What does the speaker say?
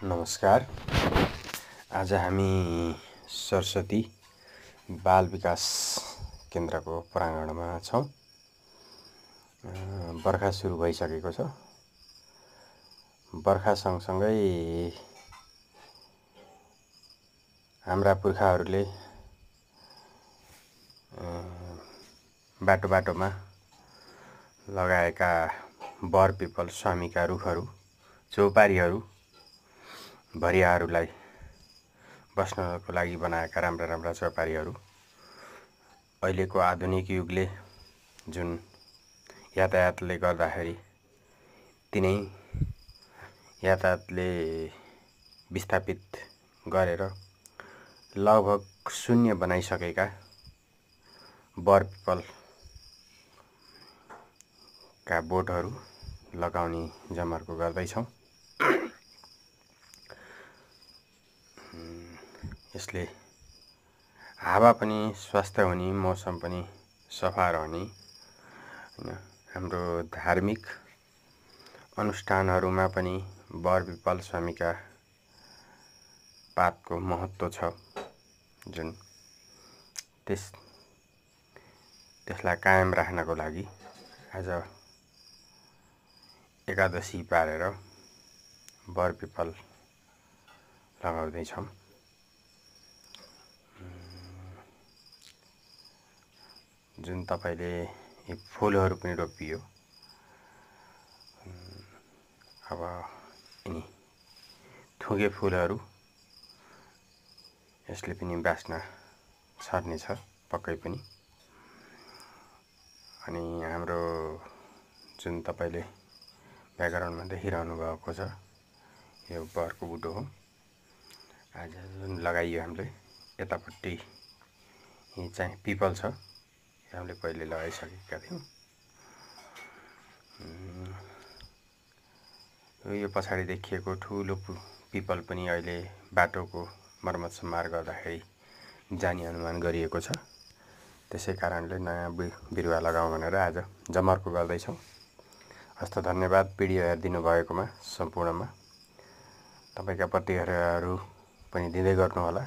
नमस्कार। आज हामी सरस्वती बाल विकास केन्द्रको प्राङ्गणमा छौँ। बर्खा सुरु भइसकेको छ। बर्खा सँगसँगै हाम्रा पुर्खाहरूले बाटो बाटोमा लगाएका बर पिपल स्वामीका रुखहरू, चौपारीहरू, भरियाहरूलाई बस्नको लागि बनाएका राम्रा राम्रा चौपारीहरू अहिलेको आधुनिक युगले जुन यातायातले गर्दाखेरि तिनै यातायातले विस्थापित गरेर लगभग शून्य बनाइसकेका बर पिपलका बोटहरू लगाउने जमर्को गर्दैछौँ। यसले हावा पनि स्वस्थ हुने, मौसम पनि सफा रहने, हाम्रो धार्मिक अनुष्ठानहरूमा पनि बर पिपल स्वामीका पातको महत्त्व छ, जुन त्यसलाई कायम राख्नको लागि आज एकादशी पारेर बर पिपल लगाउँदैछौँ। जुन तपाईले यी फुलहरू पनि रोपियो, अब यिनी थुगे फुलहरू यसले पनि बास्ना छर्नेछ पक्कै पनि। अनि हाम्रो जुन तपाईले ब्याकग्राउन्डमा देखिरहनु भएको छ, यो बरको बुटो हो। आज जुन लगाइयो हामीले, यतापट्टि यी चाहिँ पिपल छ, हामीले पहिले लगाइसकेका थियौँ। यो पछाडि देखिएको ठुलो पिपल पनि अहिले बाटोको मर्मत सम्मार गर्दाखेरि जाने अनुमान गरिएको छ। त्यसै कारणले नयाँ बिरुवा लगाउँ भनेर आज जमर्को गर्दैछौँ। हस्त धन्यवाद भिडियो हेरिदिनु भएकोमा सम्पूर्णमा। तपाईका प्रतिक्रियाहरू पनि दिँदै गर्नुहोला।